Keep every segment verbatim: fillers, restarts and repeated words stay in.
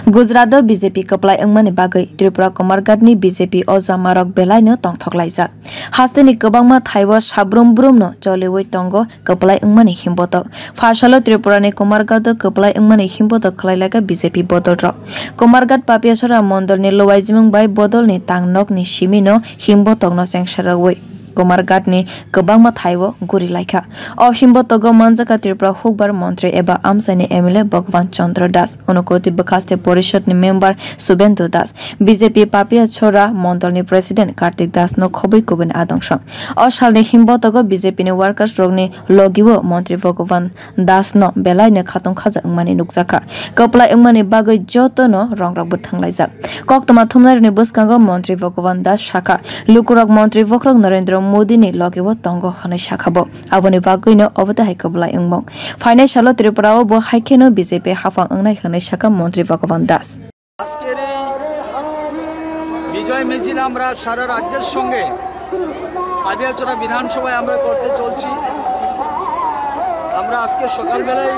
Gujarat o B J P kwplai wngmani bagwi Tripura Kumarghat ni B J P o jamarok belai no tongthok laijak. Hasteni kwbangma thai o sabrum brum no choliwi tongo kwplai wngmani himbotok. Pharsalo Tripura ni Kumarghat o kwplai wngmani himbotok khlai laika B J P bodol rok. Kumarghat Papiachara mondol ni luaijimung bai bodol ni tang nok ni simi no himbotok no chengsa rwui Kumarghat ni kwbangma thai o guri laikha. O himbotogo manjakha Tripura hukbar montri eba amchaini M L A Bhagwan Chandra Das, Unakoti Bwkhaste Porishad ni member Subendu Das, B J P Papiachara mondol ni president Kartik Das no khobwi kubun adongsa. O salni himbotogo B J P ni workers rokni logio montri Bhagwan Das no belai no khatong khaja wngmani nukjakha. Kwplai wngmani bagwi joto no rong rok bo thanglaijak. Koktwma thumnairokni bwskango montri Bhagwan Das sakha, lukurok montri bokhorok Narendra Modi ni logio tongo hwnwi sakha bo. Aboni bagwino obo tei hai kwplai wngmung. Phainai salo Tripura o bo hai kheno B J P haphang wngnai hwnwi sakha montri Bhagwan Das. আজকের এই বিজয় মিছিল আমরা সারা রাজ্যের সঙ্গে পাপিয়াচরা বিধানসভায় আমরা করতে চলছি। আমরা আজকে সকালবেলায়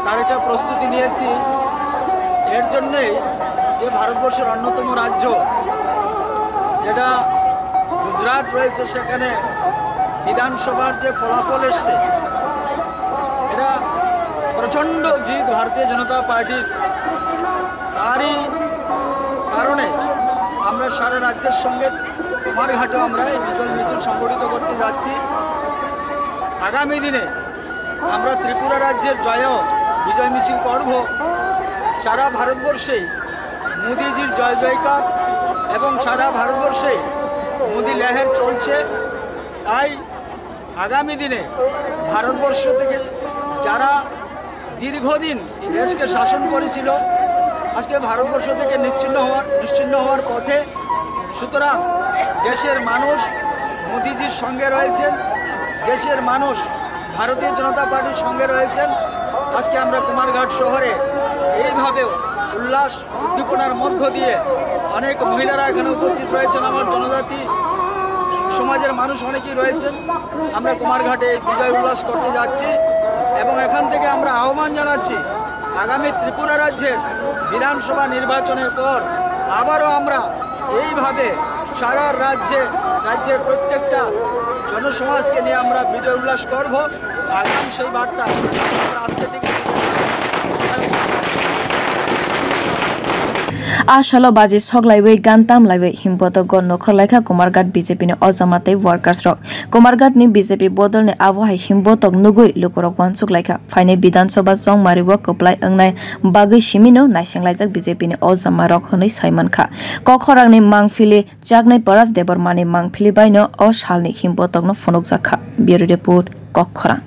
তার একটা প্রস্তুতি নিয়েছি। এর জন্যেই যে ভারতবর্ষের অন্যতম রাজ্য, যেটা গুজরাট রয়েছে, সেখানে বিধানসভার যে ফলাফল এসছে, এটা প্রচণ্ড জিত ভারতীয় জনতা পার্টির। তারই কারণে আমরা সারা রাজ্যের সঙ্গে কুমারঘাটে আমরা এই বিজয় মিছিল সংগঠিত করতে যাচ্ছি। আগামী দিনে আমরা ত্রিপুরা রাজ্যের জয়ও বিজয় মিছিল করব। সারা ভারতবর্ষেই মোদিজির জয় জয়কার এবং সারা ভারতবর্ষে মোদি লেহের চলছে। তাই আগামী দিনে ভারতবর্ষ থেকে যারা দীর্ঘদিন এই দেশকে শাসন করেছিল, আজকে ভারতবর্ষ থেকে নিশ্চিহ্ন হওয়ার, নিশ্চিহ্ন হওয়ার পথে। সুতরাং দেশের মানুষ মোদিজির সঙ্গে রয়েছেন, দেশের মানুষ ভারতীয় জনতা পার্টির সঙ্গে রয়েছেন। আজকে আমরা কুমারঘাট শহরে এইভাবে উল্লাস উদ্দীপনার মধ্য দিয়ে অনেক মহিলারা এখানে উপস্থিত রয়েছেন, আমার জনজাতি সমাজের মানুষ অনেকেই রয়েছেন। আমরা কুমারঘাটে এই বিজয় উল্লাস করতে যাচ্ছি এবং এখান থেকে আমরা আহ্বান জানাচ্ছি আগামী ত্রিপুরা রাজ্যের বিধানসভা নির্বাচনের পর আবারও আমরা এইভাবে সারা রাজ্যে, রাজ্যের প্রত্যেকটা জনসমাজকে নিয়ে আমরা বিজয় উল্লাস করব। আগাম সেই বার্তা আমরা আজকে থেকে। A salo baji sok laiwi gan tam laiwi himbotok go nokhor laikha Kumarghat B J P ni ojama tei workers rok. Kumarghat ni B J P bodol ni abo hai himbotok nugwi lukurok wansuk laikha. Phainai Bidhan Sabha chongmari o kwplai wngnai bagwi simi no naising laijak B J P ni ojama rok hwnwi sai mankha. Kok khorang ni mangphili chaknai Paras Debbarma ni mangphili bai no o sal ni himbotok no phunukjak kha. Bureau Report, Kok Khorang.